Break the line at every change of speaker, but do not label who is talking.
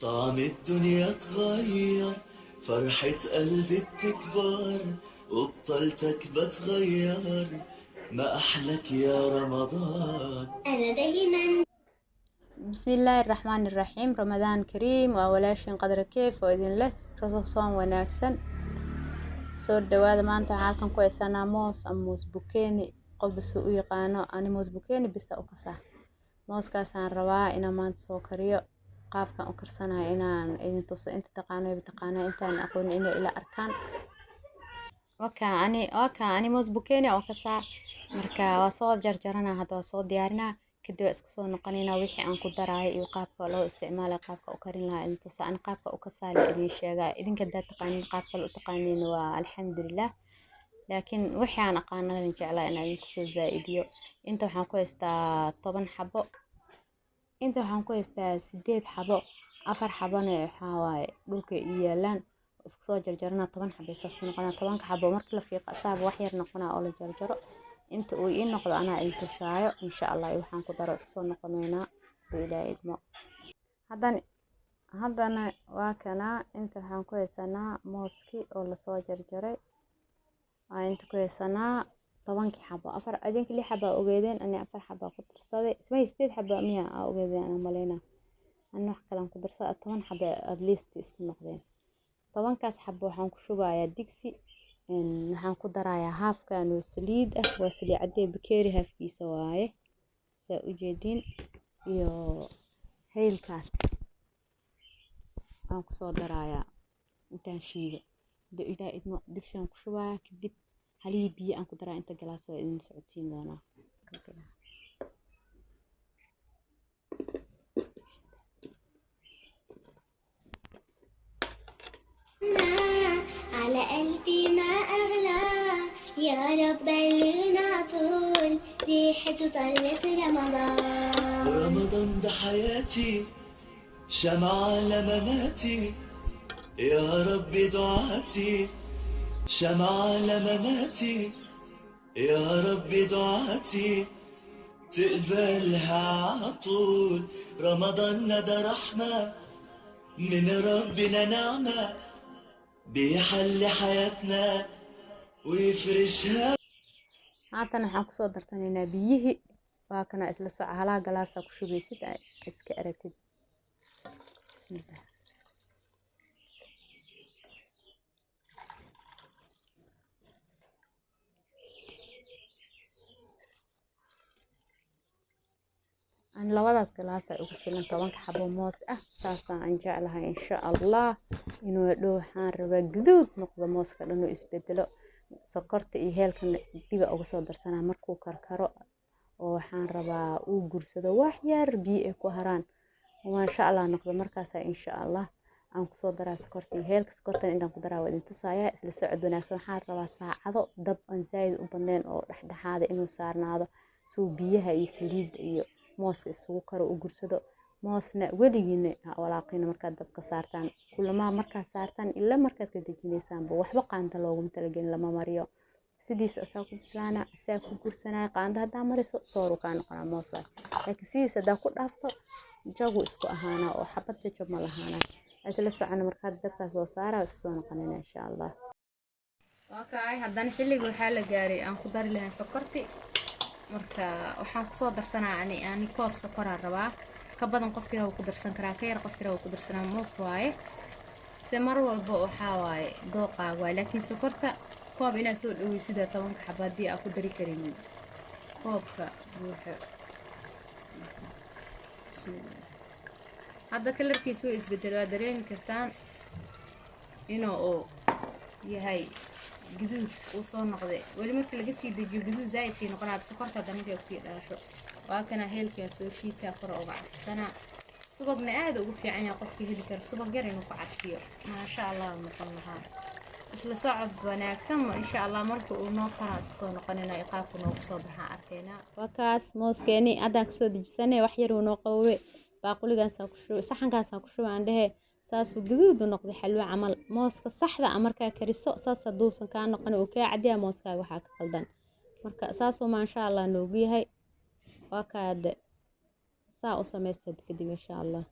طعم الدنيا اتغير، فرحة قلبي بتكبر وبطلتك بتغير. ما أحلك يا رمضان.
أنا دايما
بسم الله الرحمن الرحيم. Ramadaan kariim. Waa walaashin Qadra Keef oo idin leh soon wanaagsan. Soo dhawaada. Maanta waxaan halkan ku haysanaa moos ama moos bukeeni, qofba si u yaqaano. Ani moos bukeeni bisa u kasaa. Mooskaasaan rabaa inaan maanta soo kariyo. Qaabkan u karsanayo inaan idin tuso. Inta taqaano way taqaanaa, intaan aqoonin inay ila arkaan. Wakaa ani moos bukeeni oo kasaa. Marka waa soo jarjaranaa, hadda waa soo diyaarinaa, kadib waa isku soo noqonaynaa. Wixii aan ku daraayo iyo qaabka loo isticmaalayo, qaabka u karin lahaa idin tusa. Ani qaabka u kasaa la idin sheegaa. Idinka haddaad taqaanin qaab kale u taqaaniin, waa alxamdulilah, laakiin wixii aan aqaano idin jeclaa inaan idinku soo zaa-idiyo. Inta waxaan ku haystaa 10 xabo, inta waxaan ku haystaa sideed xabo, afar xabona waxaa waaye dhulka ii yaalaan. Isku soo jarjarana, 10 xabo saas ku noqonaa. 10-ka xabo marka la fiiqo asaaba wax yar noqonaa oo la jarjaro. Inta uu ii noqdo anaa idin tusaayo, insha Allah. Iyo waxaan ku daro isku soo noqonaynaa haduu Ilaahay idmo. Haddana waa kanaa. Inta waxaan ku haysanaa mooskii oo lasoo jarjaray. Waa inta ku haysanaa 10-kii xabo. Afar, idinka lix xaba ogeedeen, ani afar xaba ku darsaday. Ismay sideed xaba miya aa ogeedeen anaa maleynaa. Ani wax kalaan ku darsaday, 10 xaba at least isku noqdeen. 10-kaas xabo waxaan ku shubayaa digsi. Waxaan ku darayaa haafkan oo saliid ah, waa saliid cadee, bakeeri haafkiisa waaye, saa ujeediin, iyo heylkaas aan kusoo darayaa intaan shiido. Haduu Ilaahay idmo, digsigaan ku shubayaa, kadib halihii biyo aan ku daraa inta galaas waa idin socodsiin doonaa.
على قلبي ما أغلى، يا رب بلغنا طول ريحته طلت رمضان.
رمضان ده حياتي، شمعة لمماتي، يا رب دعاتي، شمعة لمماتي، يا رب دعاتي تقبلها عطول. رمضان ده رحمة من ربنا، نعمة بيحل حياتنا ويفرشها.
Haatan waxaan kusoo darsanaynaa biyihii. Waa kana, isla soco. Halaa galaasaa ku shubaysid, iska aragtid. Bismillah. Aan labadaas galaasa ugu filan 10-ka xabo moos ah. Saasaan aan jeclahay, insha Allah, inuu hadhow waxaan rabaa guduud noqdo mooska dhan uu isbedelo. Sokorta iyo heelkana diba uga soo darsanaa markuu karkaro, oo waxaan rabaa uu gursado, wax yar biyo ay ku haraan, maasha Allah noqdo. Markaasa insha Allah aan kusoo daraa sokorta iyo heelka. Sokortan intaan ku daraa waa idin tusayaa. Isla socod wanaagsan. Waxaan rabaa saacado dab aan zaa'id u badnayn oo dhexdhexaada inuu saarnaado, suu biyaha iyo saliidda iyo mooska isugu karo, u gursado. Moosna weligiina ha walaaqina markaad dabka saartaan. Kulamaa markaad saartaan ilaa markaad ka dejinaysaanba waxba qaanta looguma talagelin, lama mariyo. Sidiisa asaa ku bislaana, asaa ku gursanaya. Qaanda haddaa mariso, sooru kaa noqonaa moos waay, laakiin sidiisa haddaa ku dhaafto, jagu isku ahaanaa oo xabad jajab ma lahaana. Isla socono. Markaad dabkaa soo saara, isku soo noqonayna, insha Allah.
Waa kaay. Haddana xilliga waxaa la gaaray aan ku dari lahayn sokorti. Marka waxaan kusoo darsanaa ani koob sokoraa rabaa. Ka badan qofkii raba ku darsan karaa, ka yar qofkii raba ku darsanaa. Moos waaye, se mar walba waxaa waaye dooqaaga waaye, laakiin sokorta koob inaad soo dhaweysida 10-ka xabo haddii aa ku dari karin koobka buuxo. Bismillah. Hadda kalarkiisu wuu isbedel, waa dareemi kartaan inuu uu yahay guduud uu soo noqday. Weli marka laga sii dejiyo guduud zaaid sii noqonaad. Sokorta hadda markay kusii dhalasho, waa kana heelkaa soo shiitaa, kor uga carfsanaa. Subagna aada ugu fiican yahay, qofka heli kara subag yar inuu ku carfiyo, maasha Allah noqon lahaa. Isla socod wanaagsan, insha Allah. Marka uu noo karaan isku soo noqonayna, qaabka noogu soo baxaan arkaynaa.
Waa kaas mooskeeni haddaan kasoo dejisanay. Wax yar uu noo qabowe. Baaquligaasaan ku shubay, saxankaasaan ku shubay aan dhehe. Saasuu guduud u noqday, xalwo camal. Mooska saxda ah markaa kariso, saas hadduusan kaa noqon uu kaa cadiyaa, mooskaaga waxaa ka qaldan. Marka saasuu maasha Allah noogu yahay. Waa kaade, saa u samaysta kadib, insha Allah.